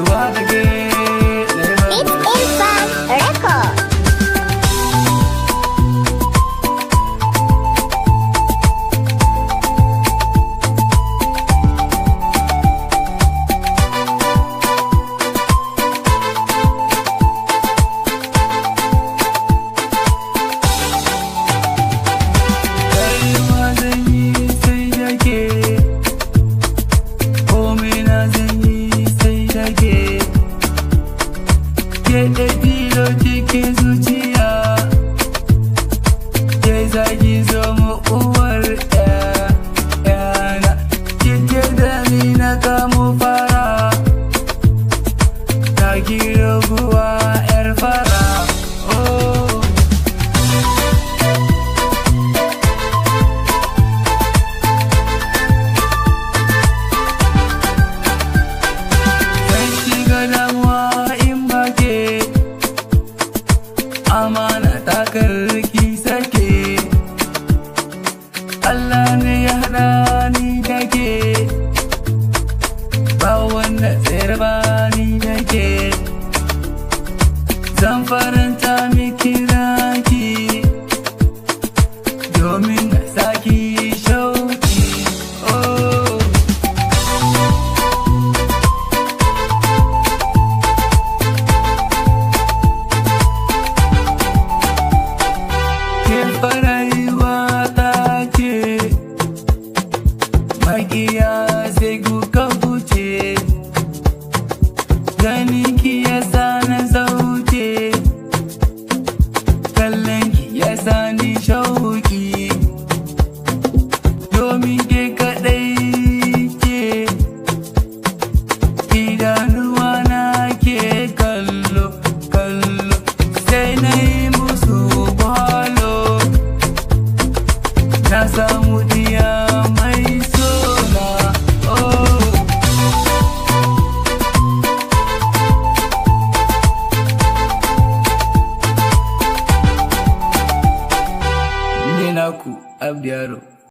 Rayuwa da ke. It's Irfan Record. Rayuwa zan yi sai da ke. Komai na zan yi sai da ke. Ke ɗaya tilo cikin zuciya. Ke zaki zama uwar ƴaƴana. Kike da ni na kamo fara. Ta ki raguwa ƴar fara. Oh. Zan shiga damuwa in ba ke. Amana ta karki sake. Allah ne ya haɗa ni da ke. Ba wanda zai raba ni da ke. Zan faranta miki ranki domin na saki shauki. Oh. Ke farayuwa ta ce, makiya sai kuka wuce. Ganin ki yasa na zauce, kallon ki yasa ni shauki. Domin